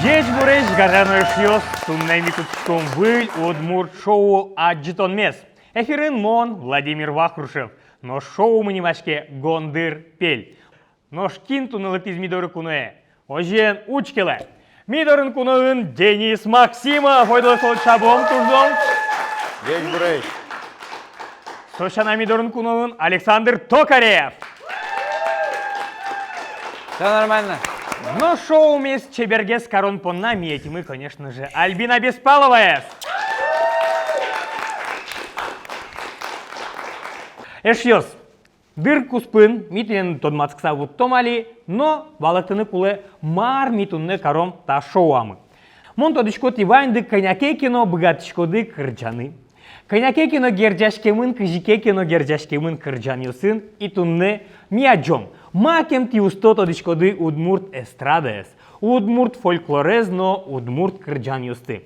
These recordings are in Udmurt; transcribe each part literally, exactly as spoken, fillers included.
Ӟечбуресь, гажано эшъёс! Туннэ ми кутскиськом выль удмурт шоу адӟытонмес. Эфирын мон, Владимир Вахрушев, но шоумы нимаське «Гондыр пель». Нош кин туннэ лыктӥз ми доры куное? Озьыен, учкелэ. Ми дорын куноын Денис Максимов. Ойдолэ солы чабом, туж зол. Ӟечбуресь. Со сяна, ми дорын куноын Александр Токарев. Всё нормально. Но шоумес чебергес карон понна ми ӧтимы, конечно же, Альбина Беспаловаез. Эшъёс, дыр куспын ми тӥледын тодматскыса вуттом али, но валэктыны кулэ, мар ми туннэ каром та шоуамы. Мон тодӥсько, тӥ ваньды кӧня ке но быгатӥськоды кырӟаны. Кӧня ке но герӟаськемын, кызьы ке но герӟаськемын кырӟанъёсын, и туннэ ми адӟом, макем тӥ усто тодӥськоды удмурт эстрадаез, удмурт фольклорез но удмурт кырӟанъёсты.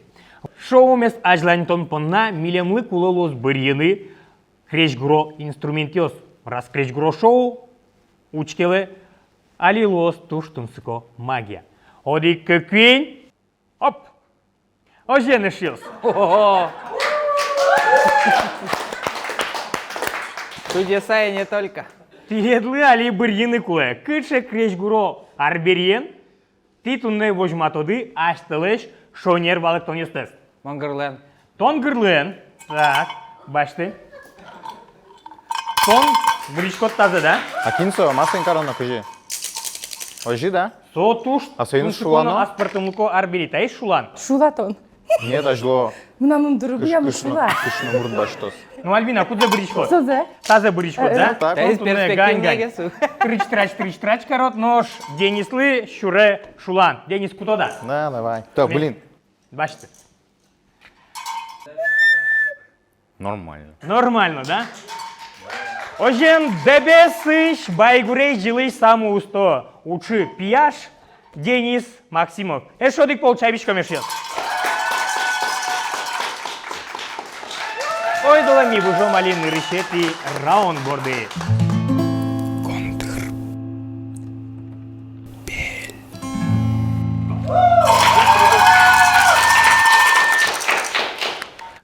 Шоумес азьланьтон понна милемлы кулэ луоз бырйыны крезьгуро инструментъёс. Раз крезьгуро шоу, учкелэ, али луоз туж тунсыко магия. Одӥг, кык, куинь. Оп! Озьыен, эшъёс. О-о-о! Чудеса и не только. Тӥледлы али бырйыны кулэ, кыӵе крезьгуро арбериен тӥ туннэ возьматоды асьтэлэсь шонер валэктонъёстэс. Мон гырлэн. Тон гырлэн. Так, басьты. Тон бырйиськод тазэ, да? А кин со, ма соин кароно, кызьы? Озьы, да? Со туж, а соин туж шулано? Аспӧртэмлыко арбери, таиз шулан. Шула тон. Нет, азьло. Мынам ум дуры кыш-, буям, кышно, шула. Кышномурт басьтоз. Ну, Альбина, кудзэ бырйиськод? Созэ. Тазэ бырйиськод, э, да? Так. Таиз тон туннэ перспективный гань-гань. Гес. Трич-трач, трич-трач карод, нош Денислы сюре шулан. Денис, куто да? Да, давай. Так, блин. Басьты. Нормально. Нормально, да? Озьыен, Дэбесысь, Байгурезь йылысь самой усто уӵы пияш Денис Максимов. Эшшо одӥг пол чабиськом, эшъёс. Ойдолэ ми выжом али нырысетӥ раунд борды. Гондыр пель.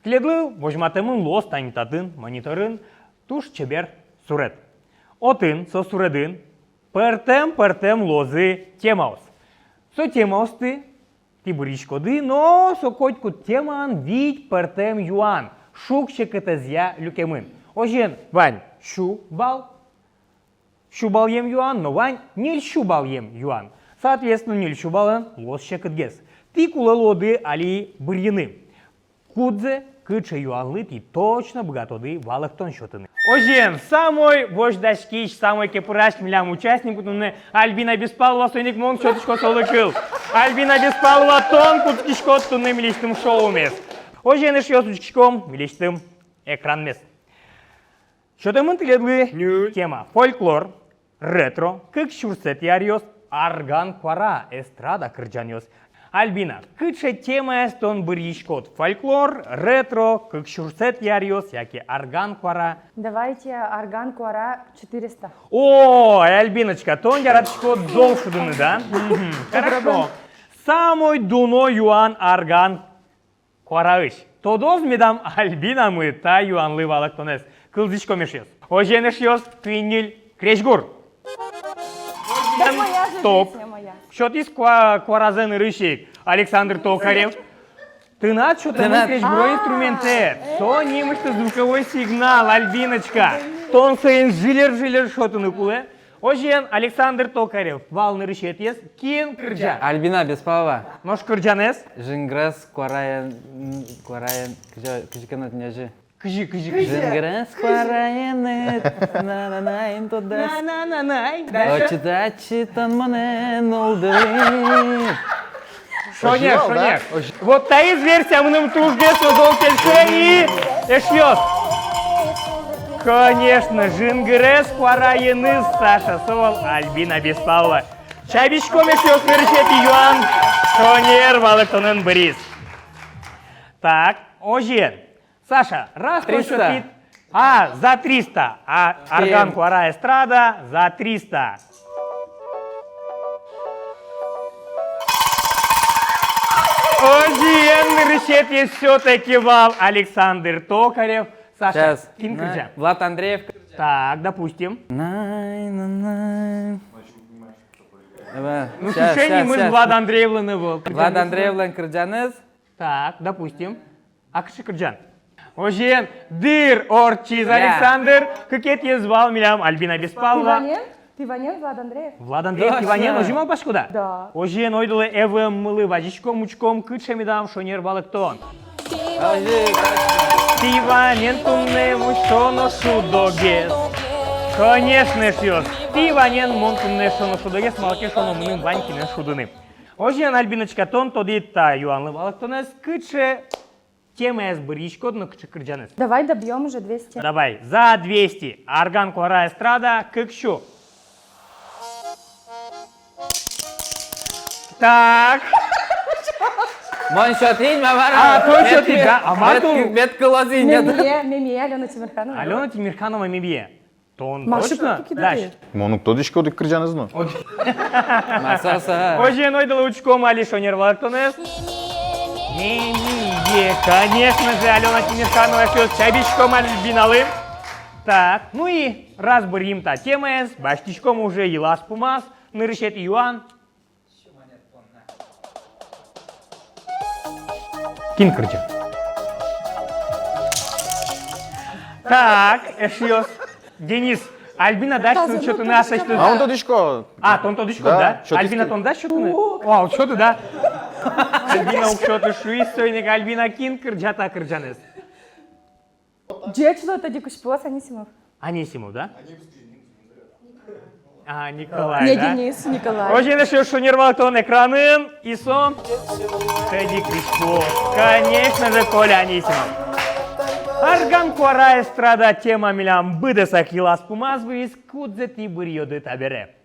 Тӥледлы возьматэмын луоз тани татын, мониторын, туж чебер суред. Отын, со суредын, пӧртэм-пӧртэм луозы темаос. Со темаосты тӥ бырйиськоды, но со котькуд темаын вить пӧртэм юан, шуг-секытэзъя люкемын. Озьыен, вань сю балл, сю баллъем юан, но вань ньыль сю баллъем юан. Соответственно, ньыль сю баллэн луоз секытгес. Тӥ кулэ луоды али бырйыны, кудзэ, кыӵе юанлы тӥ точно быгатоды валэктон сётыны. Озьыен, самой возьдаськись, самой кепырась милям участник туннэ Альбина Беспалова, соин ик мон сётӥсько солы кыл. Альбина Беспалова, тон кутскиськод туннэ милесьтым шоумес. Озьыен, эшъёс, учкиськом милесьтым экранмес. Сётэмын тӥледлы ньыль тема: фольклор, ретро, кык сюрсэтӥ аръёс, арган куара, эстрада кырӟанъёс. Альбина, кыӵе темаез тон бырйиськод: фольклор, ретро, кык сюрсэтӥ аръёс яке арган куара? Давайте арган куара, четыреста. О, Альбиночка, тон яратӥськод зол шудыны, да? Мгм. Хорошо. Самой дуно юан арган куараысь. Тодоз медам Альбинамы та юанлы валэктонэз? Кылзӥськом, эшъёс. Озьыен, эшъёс, куинь-ньыль, крезьгур. Стоп. Сётӥз куа-, куаразэ нырысь ик Александр Токарев. Тынад сётэмын крезьгуро инструментэ. Со нимысьтыз звуковой сигнал, Альбиночка. Тон соин жильыр-жильыр сётыны кулэ. Озьыен, Александр Токарев вал нырысетӥез. Кин кырӟа? Альбина Беспалова. Нош кырӟанэз? Жингрес куараен, м, куараен, кызьы, кызьы ке но тӥни озьы. Кызьы, кызьы, кызьы? Жингрес куараен, на-на-най, тодас. На-на-на-най. Дальше. Отчы-татчы тон монэ нуллылӥд. Шонер, шонер. Вот таиз версия мыным тужгес но зол кельше и, эшъёс. Конечно, жингрес куараеныз, Саша, со вал Альбина Беспалова. Чабиськом, эшъёс, нырысетӥ юан шонер валэктонэн быриз. Так, озьыен. Саша, раз тон сётӥд, а, за триста, а, арган куара, эстрада, за триста. Озьыен, нырысетӥез всё-таки вал Александр Токарев. Саша, сейчас, кин кырӟа? Влад Андреев. Так, допустим. Най, най, най. Давай. Ну, щас, слушай, щас, мы щас. Влад Андреевлэн ӧвӧл. Влад Андреевлэн кырӟанэз. Так, допустим. А кыӵе кырӟан? Озьыен, дыр ортчиз. Я. Александр, кыкетӥез вал милям Альбина Беспалова. Тӥ ванен? Тӥ ванен, Влад Андреев. Влад Андреев, точно. Тӥ ванен, озьы малпаськод-а? Да. Озьыен, ойдолэ ӧвӧммылы вазиськом, учком, кыӵе медам шонер валэктон. Озьы, точно. Тӥ ванен туннэ мон шоно шудогес. Конечно, эшъёс. Тӥ ванен мон туннэ шоно шудогес, малы ке шуоно, мыным вань кинэн шудыны. Озьыен, Альбиночка, тон тодӥд та юанлы валэктонэз, кыӵе темаез бырйиськод но кыӵе кырӟанэз? Давай добьём уже двести. Давай, за двести. Арган куара, эстрада, кык сю. Так. Мон сётӥ ини, ма, мар-а? А, тон сётӥд, да? А мар тон? Мед кылоз ини. Мемие, мемие, Алёна Тимирханова. Алёна Тимирханова, мемие. Тон точно? Маша, кыӵе кидаты? Мон уг тодӥськы одӥг кырӟанэз но. Озьыен, ойдолэ учком али шонер валэктонэз. Мемие, конечно же, Алёна Тимирханова, эшъёс, чабиськом Альбиналы. Так, ну и раз бырйим та темаез, басьтӥськом уже йылаз-пумаз, нырысетӥ юан. Кин кырӟа? Так, эшъёс. Денис, Альбина дась тыныд сётыны асьсэлэсь. А, мон тодӥсько. А, тон тодӥськод, да? Да, сётӥськод. Альбина, тон дась сётыны? О, сёты, да? Альбина уг сёты шуиз, соин ик, Альбина, кин кырӟа та кырӟанэз? Ӟеч луэ, тӧдьы кызьпуос, Анисимов. Анисимов, да? А, Николай, да? Не Денис, Николай. Озьыен, эшъёс, шонер валэктон экранын, и со тӧдьы кызьпуос. Конечно же, Коля Анисимов. Арган куара, эстрада тема милям быдэсак йылаз-пумаз вуиз, кудзэ тӥ бырйоды табере?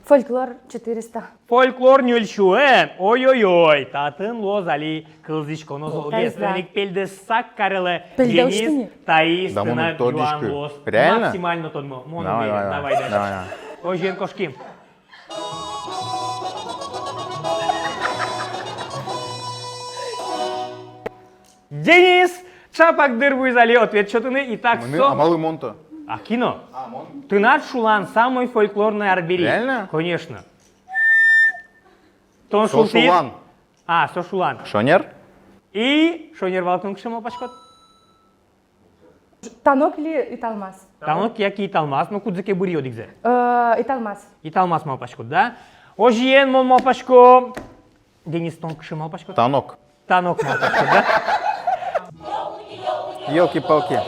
Фольклор четыреста. Фольклор ньыль сю, э? Ой-ой-ой, татын луоз али кылзӥськоно золгес. Таиз, да. Соин ик пельдэс сак карелэ. Пельдэ усьтыны. Денис, таиз, да, тынад юан луоз. Мон тодӥсько. Реально? Максимально тодмо. Мон уверен. Давай, давай, давай, давай. Озьыен, кошким. Денис, чапак дыр вуиз али ответ сётыны, и так. Мыным со. А малы мон-то? А кин о? А, мон. Тынад шулан самой фольклорной арбери. Реально? Конечно. Тон шултӥд. Со шулан. А, со шулан. Шонер? И шонер валэктон кыӵе, малпаськод? Танок или италмас? Танок яке италмас, но кудзэ ке бырйы одӥгзэ. Э, италмас. Италмас малпаськод, да? Озьыен, мон малпасько. Денис, тон кыӵе малпаськод? Танок. Танок малпаськод, да? Ёлки-палки.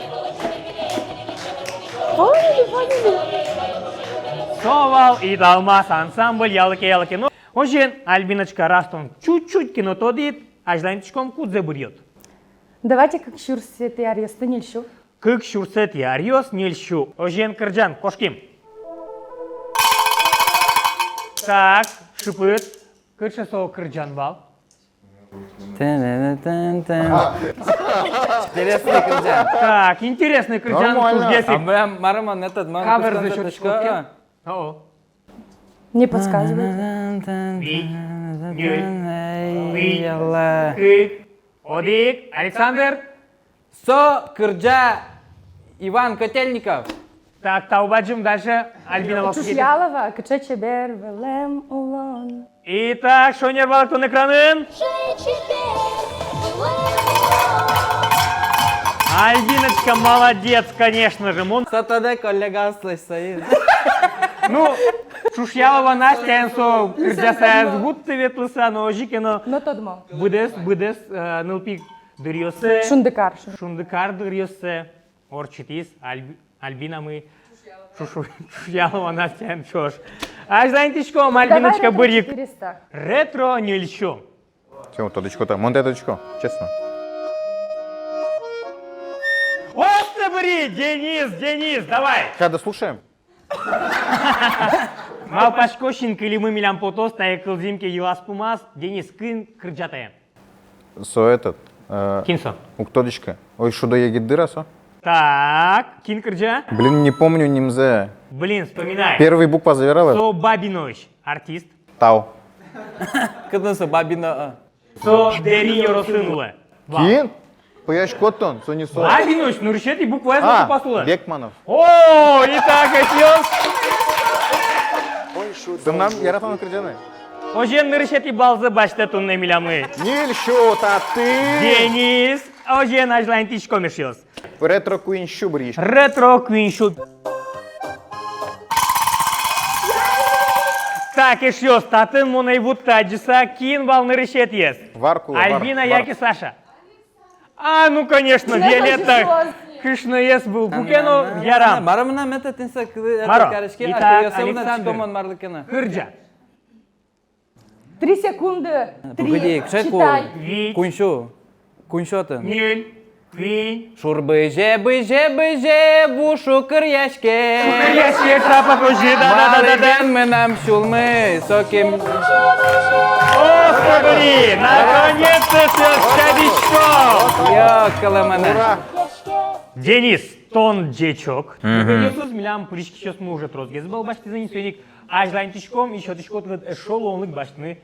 Поняли, поняли. Со вал «Италмас» ансамбль, «Ялыке-ялыке». Но озьыен, Альбиночка, раз тон чуть-чуть ке но тодӥд, азьланьтӥськом, кудзэ бырйод. Давайте кык сюрсэтӥ аръёсты, ньыль сю. Кык сюрсэтӥ аръёс, ньыль сю. Озьыен, кырӟан, кошким. Так, шыпыт. Кыӵе со кырӟан вал? Тын-тын-тын-тын. Интересный кырӟан. Так, интересный кырӟан. Нормально. Тужгес ик. А мар, мар, мар, этот, мар, каверзэ кырӟан сётӥськод ке? О. Не подсказывает. Вить, ньыль, вить, кык, одӥг. Александр. Со кырӟа Иван Котельников. Так, тау бадӟым. Дальше Альбина вал. Чушъялова, «Кыӵе чебер вылэм улон». Итак, шонер валэктон экранын. Альбиночка, молодец, конечно же. Мон... Сатаде коллега слышит. Ну, Чушъялова Настяен со кырӟаса ӧз вутты ветлыса, но озьы ке но. Но тодмо. Быдэс, быдэс, э, нылпи дыръёссэ. Шундыкар, шундыкар. Шундыкар дыръёссэ ортчытӥз Альб-, Альбинамы Чуш-, Чушъялова Настяен ӵош. Азьланьтӥськом, Альбиночка, бырйы. Давай ретро четыреста. Ретро ньыль сю. Чего, тодӥськод-а? Мон-то тодӥсько, честно. Озьы бырйы, Денис, Денис, давай. Сейчас дослушаем. Малпасько, синкылимы милям потоз, тае кылзӥм ке йылаз-пумаз. Денис, кин кырӟа тае? Со этот, э, кин со? Уг тодӥськы. Ой, шудо егит дыр-а со? Так, кин кырӟа? Блин, не помню нимзэ. Блин, вспоминай. Первый буква завера вал. Со Бабиноысь артист. Тау. Кытын со Бабино, а? Со Дэри ёросын улэ. Ва. Кин? Пӧяськод тон, со не со. Ва, Биноч, нырысетӥ букваез но тупась улэ. Бекманов. О, итак, эшъёс. Тынам яратоно кырӟаны. Озьыен, нырысетӥ баллзэ басьтэ туннэ милямы. Ньыль сю татын. Денис, озьыен, азьланьтӥськом, эшъёс. Ретро куинь сю бырйись. Ретро куинь сю. Так, эшъёс, татын мон ӧй вутты адӟыса, кин вал нырысетӥез. Вар кулэ, вар, Альбина яке Саша? А, ну, конечно, Виолетта. Кышноез вал. Куке но ярам. Мар мынам это тӥни сак, это, Маро, кариське, итак, Александр. Кырӟа. Три секунды. Три. Погоди, кыӵе куинь? Считай. Вить. Куинь сю. Куинь сю отын. Ньыль. Куинь. Шур бызе, бызе, бызе, ву шукыръяське. Шукыръяське, шапак озьы, да, да, да, да, да. Малы бен мынам сюлмы сокем. О, смотри, наконец-то всё, сядисько. Ё, кылымына. Ура. Денис, тон ӟечок. Мгм. Милям пыриськисьёсмы уже тросгес балл басьтӥзы ни, соин ик азьланьтӥськом, и сётӥсько тыныд эшшо луонлык басьтыны.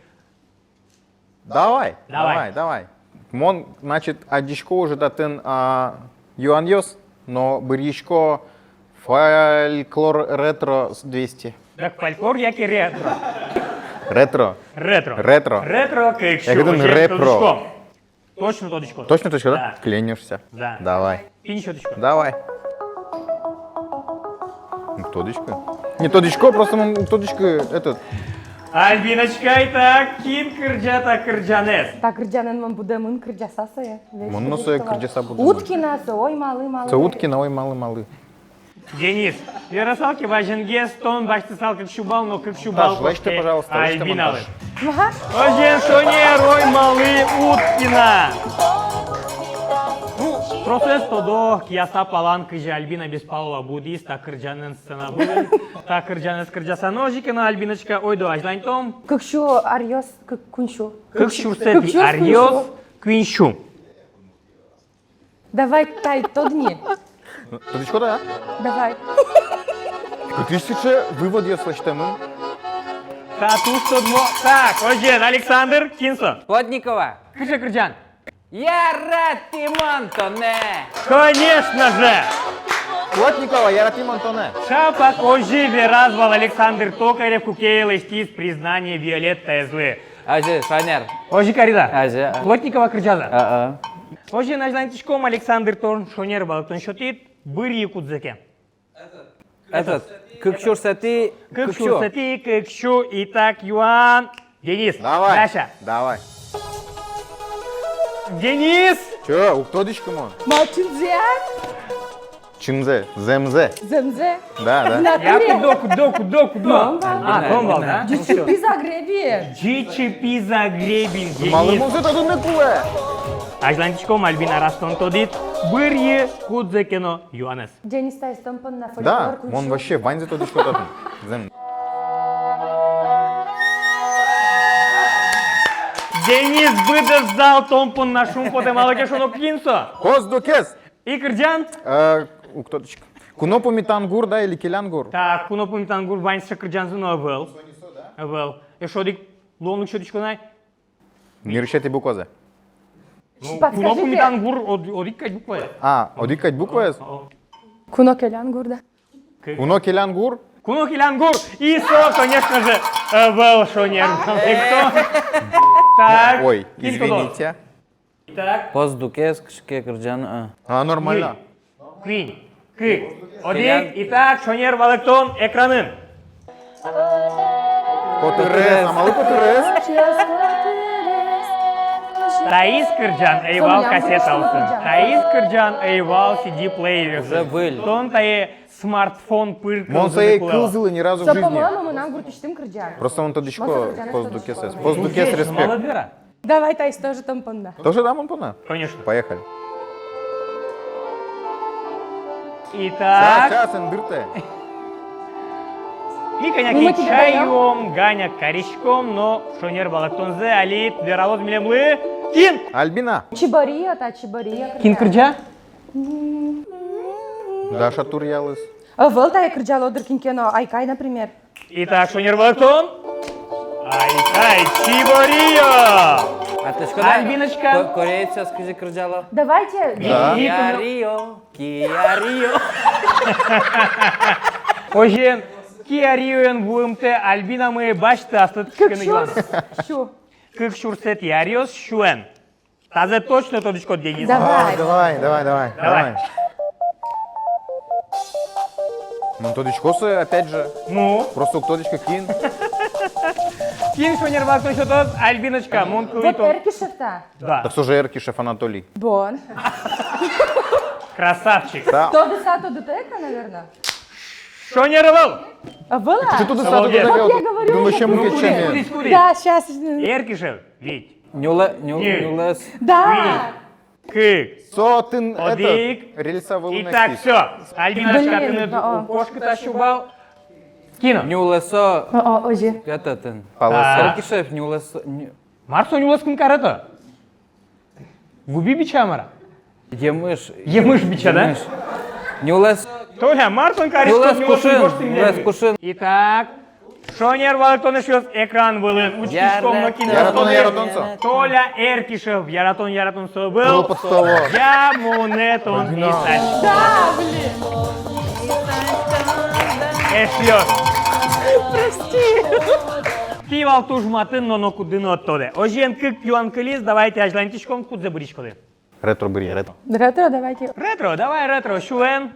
Давай, давай, давай, давай. Мон, значит, адӟисько уже татын, а, юанъёс, но бырйисько фольклор ретро с двести. Так, фольклор яке ретро? Ретро. Ретро. Ретро. Ретро, кык сю. Я говорю, уже репро. Точно тодӥськод? Точно тодӥськод, да? Да. Клянёшься? Да. Давай. Пинь сётӥськод? Давай. Ну, тодӥськод. Не тодӥськод, просто мон тодӥсько этот. Альбиночка, итак, кин кырӟа та кырӟанэз? Та кырӟанэн мон будэмын кырӟаса сое. Мон но сое кырӟаса будэмын. Уткина со, ой, малы, малы. Со Уткина, ой, малы, малы. Денис, верасал ке, вазенгес тон басьтысал кык сю балл, но кык сю балл кошке Альбиналы. Ага. Озьыен, шонер, ой, малы, Уткина. Ну, тросэз тодо, кияса палан, кызьы Альбина Беспалова будӥз та кырӟанэн сцена вылын. Та кырӟанэз кырӟаса но озьы ке но, Альбиночка, ойдо азьланьтом. Кык сю аръёс, кык, куинь сю. Кык сюрсэтӥ аръёс, куинь сю. Давай, тае тод ни. Тодӥськод-а? Давай. Кытысь сыӵе выводъёс лэсьтэмын? Та туж тодмо. Так, озьыен, Александр, кин со? Плотникова. Кыӵе кырӟан? «Яратӥ мон тонэ». Конечно же! Плотникова, «Яратӥ мон тонэ». Шапак озьы вераз вал Александр Токарев, куке лэсьтӥз признание Виолеттаезлы. Озьы, шонер. Озьы кариз-а? Озьы. Плотникова кырӟаз-а? А-а. Озьы, азьланьтӥськом, Александр, тон шонер валэктон сётӥд, бырйы кудзэ ке. Этот, кык сюрсэтӥ, кык сю. Кык сюрсэтӥ, кык сю, итак, юан. Денис, давай. Даша. Давай. Денис! Чё, уг тодӥськы мон. Мал чынзэ-а? Чынзэ, зэмзэ. Зэмзэ? Да, да. В натуре? Я кудо, кудо, кудо, кудо. Мон вал. А, тон вал, да? Ӟичы пи Загребин. Ӟичы пи Загребин, Денис. Малы мон сое тодыны кулэ? Азьланьтӥськом, Альбина, раз тон тодӥд, бырйы кудзэ ке но юанэз. Денис, таиз тон понна фольклор. Да, куинь сю. Мон вообще ваньзэ тодӥсько татын. Зэм. Денис, быдэс зал тон понна шумпотэ, малы ке шуоно, кин со? Коздукез. И кырӟан? Э, уг тодӥськы. «Куно пумитан гур», да, или «Келян гур»? Так, «Куно пумитан гур», вань сыӵе кырӟанзы но ӧвӧл. Ӧвӧл. Эшшо одӥг луонлык сётӥсько на. Нырысетӥ буквазэ. Ну, подскажите. «Куно пумитан гур», од-, одӥг кадь букваез. А, одӥг кадь букваез? О, о. «Куно келян гур», да. К-, «Куно келян гур»? «Куно келян гур». И со, конечно же, э, вал шонер. Так. Ой, извините. Итак. Коздукез, кыӵе ке кырӟан, а. А, нормально. Ньыль. Куинь. Кык. Одӥг. Итак, шонер валэктон экранын. Котырес, а малы котырес? Таиз кырӟан ӧй вал кассетаосын. Таиз кырӟан ӧй вал си ди плеереосын. Уже выль. Тон тае смартфон пыр кылзыны кулэ. Мон сое ӧй кылзылы ни разу в жизни. Со, по-моему, мынам гуртысьтым кырӟан. Просто мон тодӥсько Коздукезэз. Коздукез, респект. Молодец. Давай, таиз тоже тон понна. Тоже, да, мон понна? Конечно. Поехали. Итак. Сейчас, сейчас, эн дыртэ. Ми кӧня ке чай юом, ганяк кариськом, но шонер валэктонзэ али вералоз милемлы кин? Альбина. Чебориа, та Чебориа. Кин кырӟа? Даша Туръялыс. Ӧвӧл, тае кырӟало дыр кин ке но, «Айкай», например. Итак, шонер валэктон. «Айкай», «Чебориа». А ты что, Альбиночка? Ко-, кореецъёс кызьы кырӟало? Давайте. Да. Киа Рио, Киа Рио. Озьыен, Киа Риоен вуымтэ Альбинамы басьты аслыд кык сюрс. Кык сюрсэтӥ аръёс сюэн. Тазэ точно тодӥськод, Денис. Давай. А, давай, давай, давай, давай. Давай. Ну, тодӥсько сое, опять же. Ну? Просто уг тодӥськы, кин. Кин шонер валэктон сётоз, Альбиночка, мон кылӥ тон. Вот Эркишев-то. Да. Так что же Эркишев Анатолий? Бон. Красавчик. Да. Тодыса тодытэк, наверное. Шонер ӧвӧл. А, было? Кыӵе тодыса тодытэк? Молодец. Вот я говорю. Думаю, чем кыӵе. Кудӥз, кудӥз, кудӥз? Да, щас. Киркишев, вить. Нюлэ-, ню-, нюлэс. Да. Вить. Кык. Со тын, одӥг. Этот, рельса вылын. Итак, всё. Альбиночка, блин, тыныд о, о. Кошкыт сю балл. Кино. Нюлэсо. О, о, озьы. Этот, тын. Паласа. Эркишев, нюлэсо, ню-, мар со нюлэскын каре-то? Губи бича, мар-а? Емыш. Емыш бича, да? Емыш. Нюлэс. Толя, мар тон кариськод? Нюлэс кушын, нюлэс кушын. Итак, шонер валэктон, эшъёс, экран вылын. Учкиськом но, кин. Яратон, яратон со. Толя Эркишев, яратон, яратон со ӧвӧл. Было бы с того. Я монэ тон исась. Да, блин. Эшъёс. Прости. Тӥ вал туж матын но, нокудды но уд тодэ. Озьыен, кык юан кылиз, давайте азьланьтӥськом, кудзэ бырйиськоды. Ретро бырйе, ретро. Ретро, давайте. Ретро, давай, ретро, сюэн.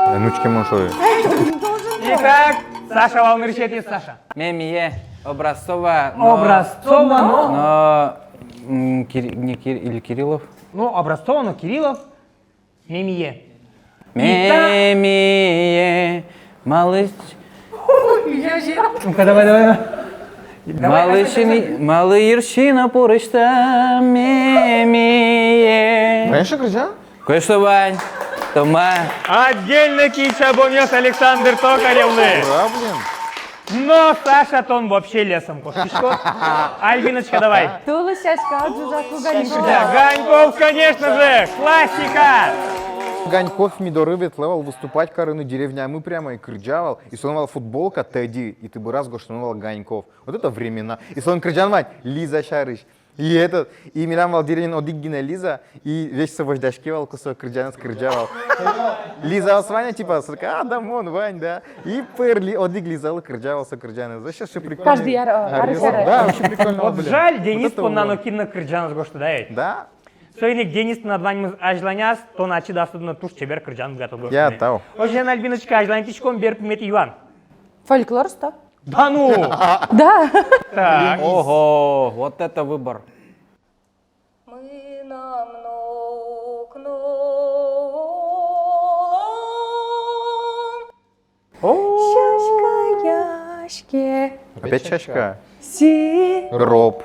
Э, нучке мон шуи. Итак, Саша вал нырысетӥез, Саша. Мемие, Образцова, но... Образцова, но? Но, м, Кири-, не Кир-, или Кириллов? Ну, Образцова, но Кириллов. Мемие. Мемие. Малыш. Ну-ка, давай, давай, давай. Малыш, малы йырси но пурысь та, мемие. Конечно, кырӟа. Кое-что вань. Тома. Отдельно кичабонъёс Александр Токаревлы. Ура, блин. Но, Саша, тон вообще лесом кошкиськод. Альбиночка, давай. Тулыс сяська, ӝужаку Ганьков. Да, Ганьков, конечно же, классика. Ганьков ми доры ветлэ вал выступать карыны, деревнямы прямо, и кырӟа вал, и солэн вал футболка «Тедди», и тыбыраз гожтэмын вал «Ганьков». Вот это времена. И солэн кырӟан вань Лиза сярысь. И этот, и милям вал деревняын одӥг гинэ Лиза, и весь со возьдаське вал, кусо кырӟанэз кырӟа вал. Лизаос вань-а, типа, со такая: «А, да, мон вань, да». И пыр Ли-, одӥг Лизалы кырӟа вал со кырӟанэз. Вообще, всё прикольно. Каждый яр-, о, арыс яра. Да, вообще прикольно. Вот жаль, Денис понна нокин но кырӟанэз гожтэ, да ведь? Да. Соин ик, Денис, тынад ваньмыз азьланяз, тон ачид аслыд но туж чебер кырӟан быгатод гожтыны. Я, тау. Озьыен, Альбиночка, азьланьтӥськом, берпуметӥ юан. Фольклор, что? Да ну! Да. Так. Ого, вот это выбор. Мынам но укно улон. О. Сяська, яське. Опять сяська. Си. Роб.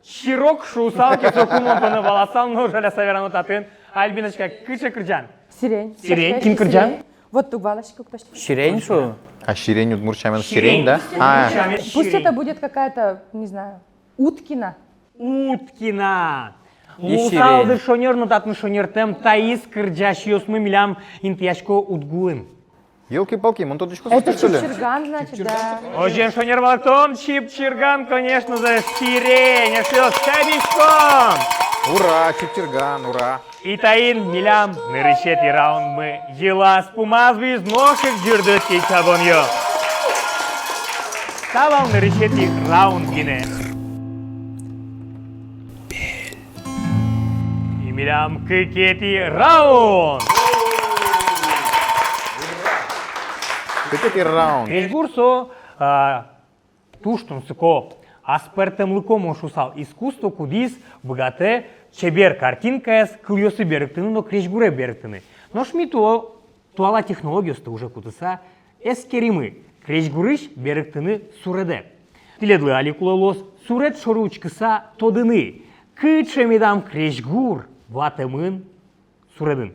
Сирок шуысал ке, соку мон тонэ валасал но, жаляса верано, татын. Альбиночка, кыӵе кырӟан? Сирень. Сирень, кин кырӟа? Сирень. Вот туг валасько, кто что. Сирень шу? А сирень удмурт сямен сирень, да? А. Пусть это будет какая-то, не знаю, Уткина. Уткина. И луысал сирень. Дыр шонер, но татын шонертэм таиз кырӟасьёсмы милям интыясько УдГУын. Ёлки-палки, мон тодӥсько, это что ли? Чипчирган, значит, да. Озьыен, шонер валэктон, чипчирган, конечно же, сирень. Эшъёс, чабиськом! Ура, чипчирган, ура! И таин милям нырысетӥ раундмы йылаз-пумаз вуиз нош ик ӟырдыт кичабонъёс. Та вал нырысетӥ раунд гинэ. И милям кыкетӥ раунд. Кыкетӥ раунд. Крезьгур со, а, туж тунсыко, аспӧртэмлыко, мон шуысал, искусство, кудӥз быгатэ чебер картинкаез кылъёсы берыктыны но крезьгуре берыктыны. Нош ми туо туала технологиосты уже кутыса эскеримы крезьгурысь берыктыны суредэ. Тӥледлы али кулэ луоз суред шоры учкыса тодыны, кыӵе медам крезьгур ватэмын суредын.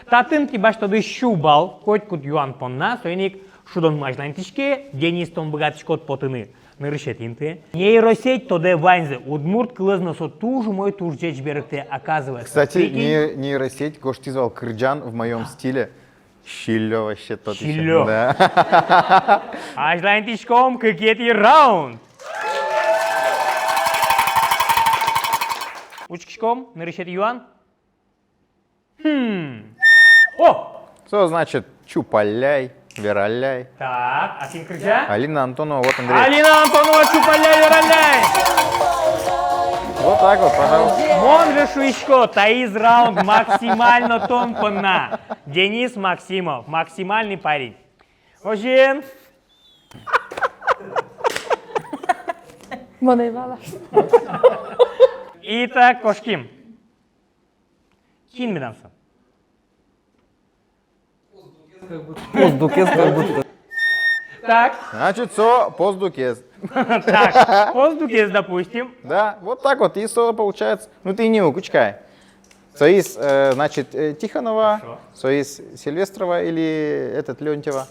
Татын тӥ басьтоды сю балл котькуд юан понна, соин ик шудонмы азьланьтӥське. Денис, тон быгатӥськод потыны нырысетӥ интые. Нейросеть тодэ ваньзэ, удмурт кылэз но со туж умой, туж ӟеч берыктэ, оказывается. Кстати, прикинь, ней-, нейросеть гожтӥз вал кырӟан «В моём стиле». Сильлё вообще тот ещё. Сильлё. Да. Азьланьтӥськом, кыкетӥ раунд. Учкиськом, нырысетӥ юан. Хм. О! Со значит, чупалляй, вералляй. Так, а кин кырӟа? Алина Антонова, вот Андрей. Алина Антонова, чупалляй, вералляй. Вот так вот, пожалуйста. Мон же шуисько, таиз раунд максимально тон понна. Денис Максимов, максимальный парень. Озьыен. Мон ӧй вала. Итак, кошким. Кин медам со? Поздукез как будто. Так. Значит, со поздукез. Так, поздукез, допустим. Да, вот так вот, и со получается. Ну, тӥни ук учкы ай. Соиз, э, значит, э, Тихонова, хорошо, соиз Сильвестрова или этот, Леонтьева.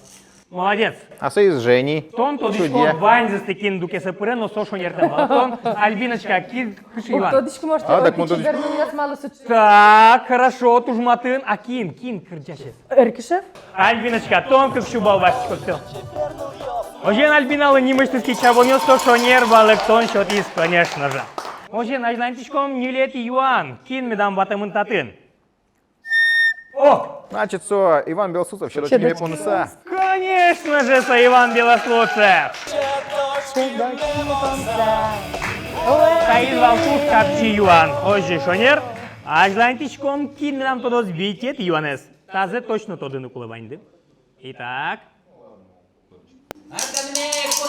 Молодец. А соиз Жени. Тон тодӥськод ваньзэс, кин дукесэ пыре, но со шонер тон. Альбиночка, кин, кыӵе юан? Тодӥсько, может, а, так, ну, тодӥсько. Так, хорошо, туж матын. А кин, кин кырӟасез? Эркишев. Альбиночка, тон кык сю балл басьтӥськод. Озьыен, Альбиналы нимысьтыз кичабонъёс, со шонер валэктон сётӥз, конечно же. Озьыен, азьланьтӥськом, ньылетӥ юан. Кин медам ватэмын татын? О! Значит, со Иван Белослудцев, «Щедро чиме поныса». Конечно же, со Иван Белослудцев. Таиз вал туж капчи юан. Озьы шонер. Азьланьтӥськом, кин медам тодоз витетӥ юанэз. Тазэ точно тодыны кулэ ваньды. Итак.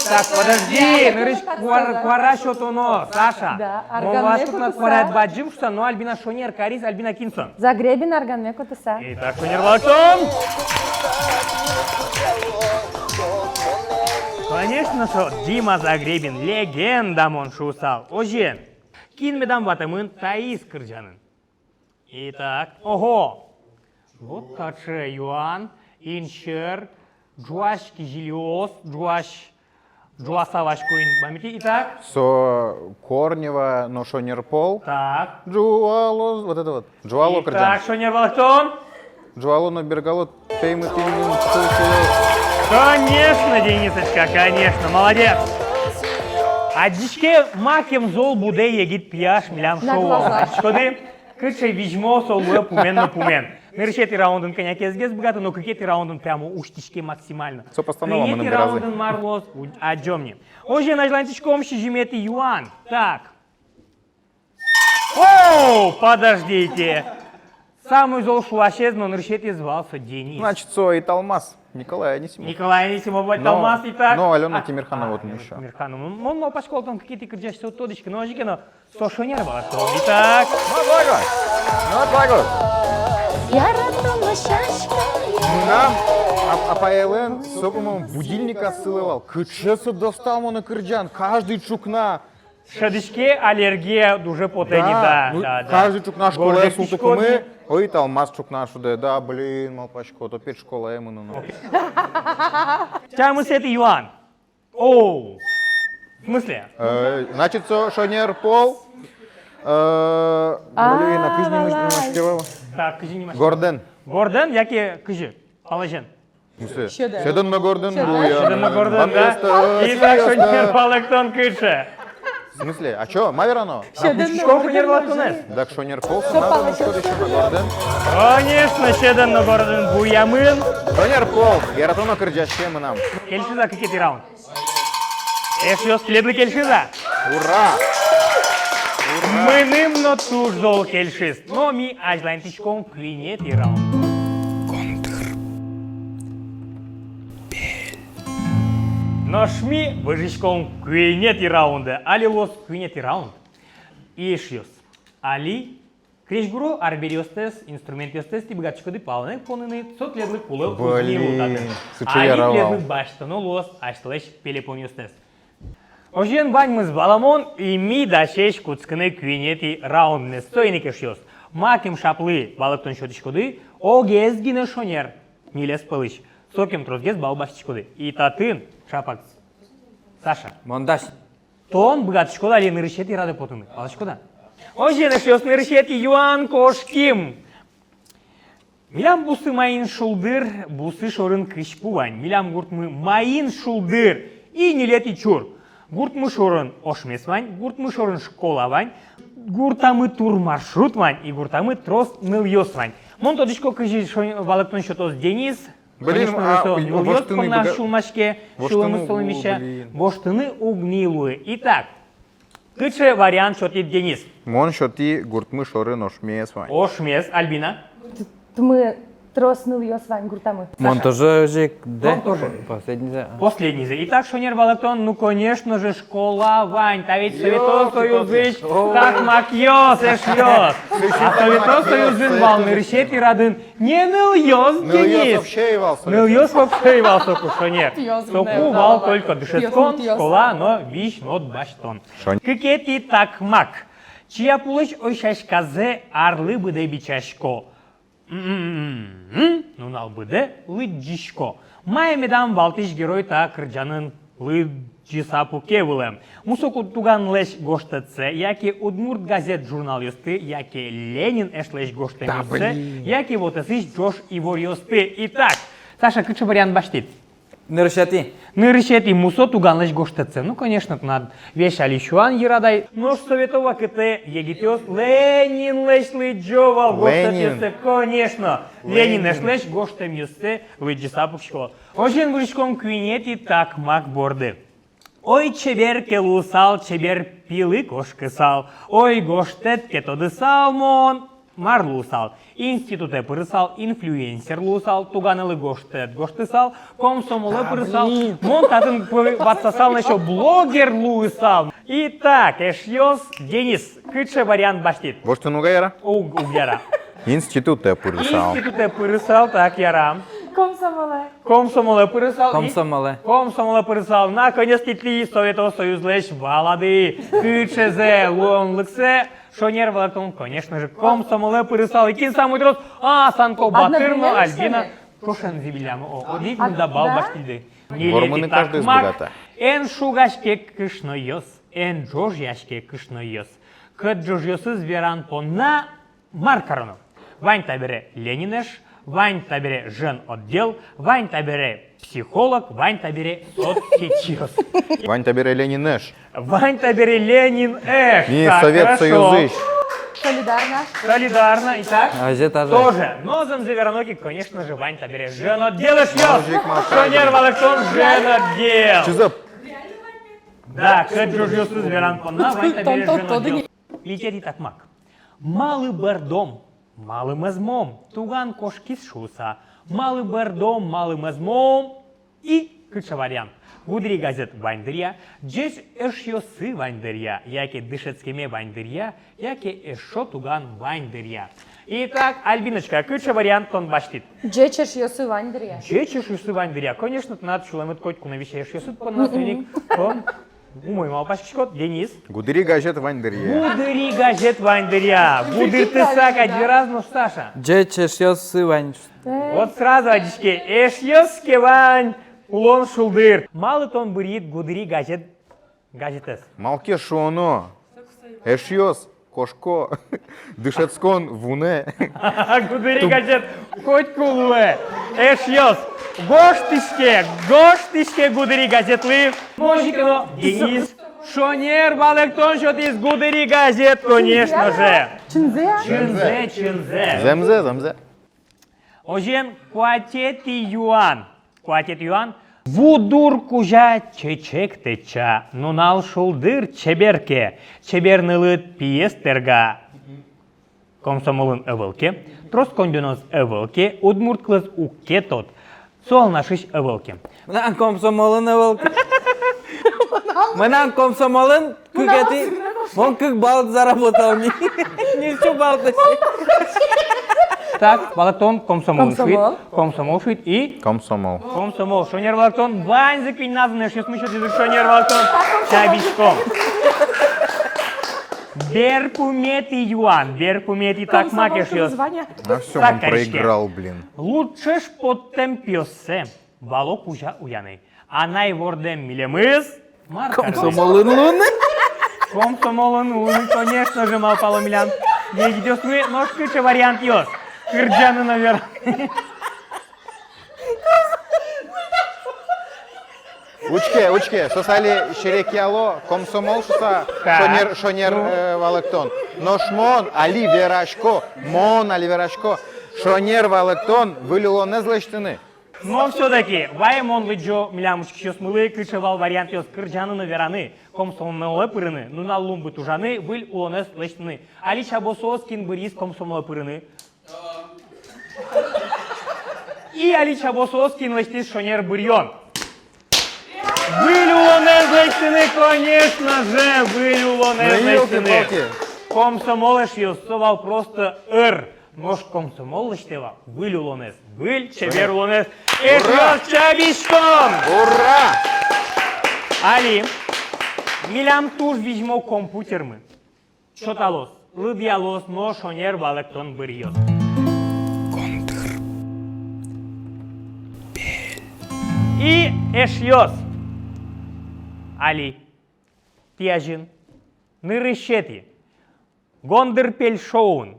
Так, подожди, нырысь куар-, куара сётоно, Саша. Да, мон арганме валасько, тынад куараед бадӟым шуса, но Альбина шонер кариз. Альбина, кин со? Загребин, арганме кутыса. Итак, шонер валэктон. Конечно, со Дима Загребин, легенда, мон шуысал. Озьыен, кин медам ватэмын таиз кырӟанын? Итак, ого! Вот таӵе юан, инсьӧр, ӝуась кизилиос, ӝуась, ӝуаса васько ин бамити. Итак. Со Корнева но шонер пол. Так. Ӝуало, вот это вот. Ӝуало кырӟан. Итак, шонер валэктон. Ӝуало но бергало, теймы, теймы, теймы. Конечно, Денисочка, конечно, молодец. Адӟиське, макем зол будэ егит пияш милям шоу. Адӟиськоды? Кыӵе визьмо со луэ пумен но пумен. Нырысетӥ раундын кӧня ке ӧз гес быгаты, но кыкетӥ раундын прямо усьтӥське максимально. Со постанова мыным беразы. Куинетӥ раундын мар луоз, у-, адӟом ни. Озьыен, азьланьтӥськом, сизьыметӥ юан. Так. О, подождите. Самой зол шуласез но нырысетӥез вал со Денис. Значит, со «Италмас». Николай Анисимов. Николай Анисимов, «Италмас», итак. Но Алёна Тимирханова, вот, а, Миша. Тимирханова. Мон, мон малпасько, тон кыкетӥ кырӟасез со тодӥське, но озьы ке но, со шонер вал, а тон, итак. Ну, вот так вот. Ну, вот так вот. Яратоно сяська. Мынам ап-, апаелэн со, по-моему, будильниказ сылэ вал. Кыӵе со достал монэ кырӟан, каждый ӵукна. Шӧдӥське, аллергия уже потэ ни, да, ну, да, да. Каждый ӵукна школае султыкумы, ой, «Италмас» ӵукна шудэ, да, блин, малпасько, то пед школае мыноно. Тямысэтӥ юан. О! В смысле? Э, значит, со шонер пол. Э, блин, а кызьы нимаське вал? Так, кызьы нимаське? Горден. Горден, яке кызьы? Палэзен. Сьӧдэн. Сьӧдэн но гордэн. Сьӧдэн но гордэн, да? Итак, шонер валэктон кыӵе? В смысле? А чё, ма верано? Сьӧдэн но гордэн. Шонер валэктонэз. Так шонер пол, со палэзен. Конечно, сьӧдэн но гордэн вуямын. Шонер пол, яратоно кырӟаське мынам. Кельшиз-а кыкетӥ раунд? Эшъёс, тӥледлы кельшиз-а? Ура! Ура! Мыным но туж зол кельшиз. Но ми азьланьтӥськом куинетӥ раунд. Гондыр. Пель. Нош ми выжиськом куинетӥ раундэ. Али луоз куинетӥ раунд. Эшъёс, али крезьгуро арбериостэс, инструментъёстэс тӥ быгатӥськоды палэнэ поныны, со тӥледлы кулэ уз ни лу татын. Блин, сыӵе яра вал. Али тӥледлы басьтоно луоз асьтэлэсь пелепонъёстэс. Озьыен, ваньмыз валамон, и ми дасесь кутскыны куинетӥ раундмес. Соин ик, эшъёс, макем шаплы валэктон сётӥськоды, огез гинэ шонер, ньылез пӧлысь, сокем тросгес балл басьтӥськоды. И татын шапак Саша. Мон дась. Тон быгатӥськод али нырысетӥ радэ потыны. Валаськод-а? Озьыен, эшъёс, нырысетӥ юан, кошким. Милям бусы маин шулдыр, бусы шорын кызьпу вань. Милям гуртмы маин шулдыр и ньылетӥ чур. Гуртмы шорын ошмес вань, гуртмы шорын школа вань, гуртамы турмаршрут вань и гуртамы трос нылъёс вань. Мон тодӥсько, кызьы шо-, валэктон сётоз Денис. Блин, конечно, а, со нылъёс воштыны понна быга-, сюлмаське, воштыны сюлмыз солэн уг-, вися, блин, воштыны уг ни луы. Итак, кыӵе вариант сётӥд, Денис? Мон сётӥ гуртмы шорын ошмес вань. Ошмес, Альбина? Т-, тмы трос нылъёс вань гуртамы. Мон Саша? Тоже озьы ик, да? Мон тоже. Последнизэ. Последнизэ. Итак, шонер валэктон, ну, конечно же, школа вань. Та ведь Совето Союзысь такмакъёс, эшъёс. А Совето Союзын вал нырысетӥ радын не нылъёс, Денис. Нылъёс вообще ӧй вал Совето. Нылъёс вообще ӧй вал соку, шонер. Соку вал только дышетскон, школа но визь-нод басьтон. Шонер. Кыкетӥ такмак. Чияпулэсь ой сяськазэ арлы быдэ бичасько. М-м-м-м. Нунал быдэ лыдӟисько. Мае медам валтӥсь герой та кырӟанын лыдӟыса пуке вылэм? Мусо ку-, туганлэсь гожтэтсэ, яке удмурт газет-журналъёсты, яке Ленин эшлэсь гожтэмъёссэ, да блин, яке вотэсысь ӝож иворъёсты. Итак, Саша, кыӵе вариант басьтӥд? Нырысетӥ. Нырысетӥ, мусо туганлэсь гожтэтсэ. Ну, конечно, тынад весь али сюан йырад ай. Нош совето вакытэ егитъёс Ленинлэсь лыдӟо вал гожтэтъёссэ, конечно. Ленин. Ленин эшлэсь гожтэмъёссэ лыдӟыса пуксьыло. Озьыен, выжиськом куинетӥ такмак борды. Ой, чебер ке луысал, чебер пилы кошкысал. Ой, гожтэт ке тодысал мон, мар луысал? Институтэ пырысал, инфлюенсер луысал, туганэлы гожтэт гожтысал, комсомолэ пырысал. Да блин. Мон татын пы-, ватсасал на ещё, блогер луысал. Итак, эшъёс, Денис, кыӵе вариант басьтӥд? Воштыны уг-а яра? Уг, уг яра. Институтэ пырысал. Институтэ пырысал, так, яра. Комсомолэ. Комсомолэ пырысал и? Комсомолэ. Комсомолэ пырысал. Наконец-то тӥ Совето Союзлэсь валады, кыӵезэ луонлыксэ. Шонер валэктон, конечно же, комсомолэ пырысал. И кин самой трос? А, Санко батыр но Альбина. Одновременно, что ли? Кошен зибилям. О, одӥг мында балл басьтӥды. Ньылетӥ такмак. Эн шугаське, кышноёс, эн ӝожъяське, кышноёс. Кӧтӝожъёсыз веран понна мар кароно? Вань табере Ленин эш, вань табере женотдел, вань табере психолог, вань табере соцсетьёс. Вань табере Ленин эш. Вань табере Ленин эш. Ми Совет Союзысь. Солидарно. Солидарно. Итак, тоже. Но зэмзэ верано ке, конечно же, вань табере женотдел, эшъёс. Шонер валэктон, женотдел. Чизэп. Да, кӧтӝожъёсыз веран понна вань табере женотдел. Витетӥ такмак. Малы бӧрдом, малы мӧзмом? Туган кошкиз шуыса. Малы бӧрдом, малы мӧзмом? И кыӵе вариант? Гудыри газет вань дыръя, ӟеч эшъёсы вань дыръя, яке дышетскеме вань дыръя, яке эшшо туган вань дыръя. Итак, Альбиночка, кыӵе вариант тон басьтӥд? Ӟеч эшъёсы вань дыръя. Ӟеч эшъёсы вань дыръя. Конечно, тынад сюлэмыд котьку но висе эшъёсыд понна, соин ик тон умой малпаськиськод. Денис. Гудыри газет вань дыръя. Гудыри газет вань дыръя. Гудыртыса кадь вераз но, Саша. Ӟеч эшъёсы вань. Вот сразу адӟиське, эшъёс ке вань, улон шулдыр. Малы тон бырйид гудыри газет, газетэз? Малы ке шуоно, эшъёс кошко дышетскон вунэ. Гудыри газет котьку луэ. Эшъёс, гожтӥське, гожтӥське гудыри газетлы. Мужик но Денис шонер валэктон сётӥз, гудыри газет, конечно же. Чынзэ-а? Чынзэ, чынзэ. Зэмзэ, зэмзэ. Озьыен, куатетӥ юан. Куатетӥ юан. Ву дур кузя чечек тэтча, нунал шулдыр чебер ке, чебер нылыд пиез тэрга. Комсомолын ӧвӧл ке, трос коньдонэз ӧвӧл ке, удмурт кылэз уг ке тод, со Алнашысь ӧвӧл ке. Мынам комсомолын ӧвӧл ке. Мынам комсомолын кыкетӥ, мон кык балл заработал ни. Ньыльсю балл тӥни. Так, валэктон комсомол шуид. Комсомол. Комсомол шуид и? Комсомол. Комсомол. Шонер валэктон, ваньзы куиньназы но эшъёсмы сётӥзы шонер валэктон. Чабиськом. Берпуметӥ юан, берпуметӥ такмак, эшъёс. А всё, он проиграл, блин. Лучше ж поттэм пиоссэ вало кузя уяны. Анай вордэм милемыз мар карыны? Комсомолын луыны. Комсомолын луыны, конечно же, малпало милям егитъёсмы. Нош кыӵе вариантъёс? Кырӟаны но вераны. Учке, учке, соос али серекъяло, комсомол шуса, так, шонер, шонер, ну, э, валэктон. Нош мон али верасько, мон али верасько, шонер валэктон — выль улонэз лэсьтыны. Но всё-таки, вай мон лыдӟо милям учкисьёсмылы, кыӵе вал вариантъёс: кырӟаны но вераны, комсомолэ пырыны, нунал лумбыт ужаны, выль улонэз лэсьтыны. Али чабо соос, кин быръиз комсомолэ пырыны. И али чабо соос, кин лэсьтӥз шонер быръён. Выль улонэз лэсьтыны, конечно же, выль улонэз лэсьтыны. Ну, ёлки-палки. Комсомол, эшъёс, со вал просто ӧр. Нош комсомол лэсьтэ вал выль улонэз, выль чебер улонэз. Ура! Эшъёс, чабиськом! Ура! Али милям туж визьмо компьютермы чоталоз, лыдъялоз но шонер валэктон быръёз. Гондыр пель. И, эшъёс, али тӥ азьын нырысетӥ «Гондыр пель» шоуын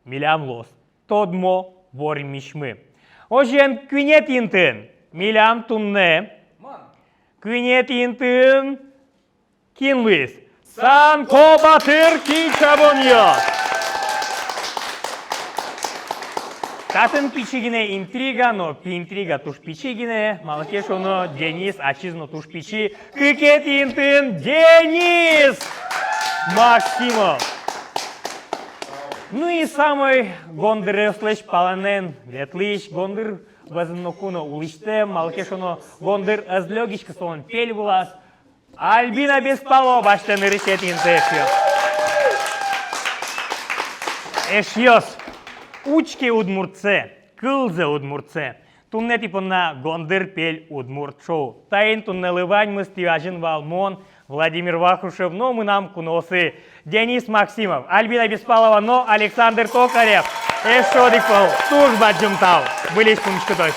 милям луоз тодмо вормисьмы. Озьыен, куинетӥ интыын милям туннэ, куинетӥ интыын кин луиз? Санко батыр, кичабонъёс! Татын пичи гинэ интрига, но пи-, интрига туж пичи гинэ, малы ке шуоно, Денис ачиз но туж пичи. Кыкетӥ интыын Денис Максимов. Ну и самой гондыръёслэсь палэнэн ветлӥсь, гондыр вӧзын ноку но улӥсьтэм, малы ке шуоно, гондыр ӧз лёгиськы солэн пель вылаз, Альбина Беспалова басьтэ нырысетӥ инты, эшъёс. Эшъёс, учке удмуртсэ, кылзэ удмуртсэ. Туннэ тӥ понна «Гондыр пель» удмурт шоу. Таин туннэлы ваньмыз. Тӥ азьын вал мон, Владимир Вахрушев, но мынам куноосы Денис Максимов, Альбина Беспалова но Александр Токарев. Эшшо одӥг пол туж бадӟым тау. Выльысь пумиськытозь.